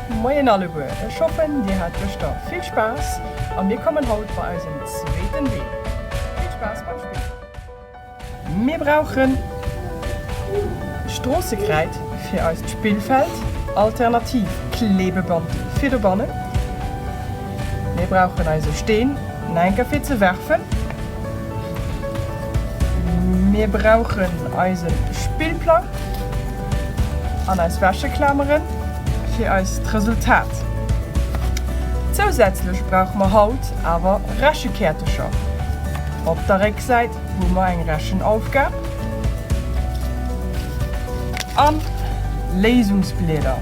Moien alleguer, ech hoffen dir hat gëschter vill Spaass a mir kommen haut bei eisem zweeten Deel. Vill Spaass beim Spillen! Mir brauchen Stroossekräid fir eist Spillfeld, alternativ Klebeband fir dobannen. Mir brauchen eise Steen enker fir ze werfen. Mir brauchen eise Spillplang an eis Wäscheklameren fir eist Resultat. Zousätzlech brauche mer haut awer Rechekäertecher. Op der Récksäit hu mer eng Rechenaufgab an Léisungsblieder.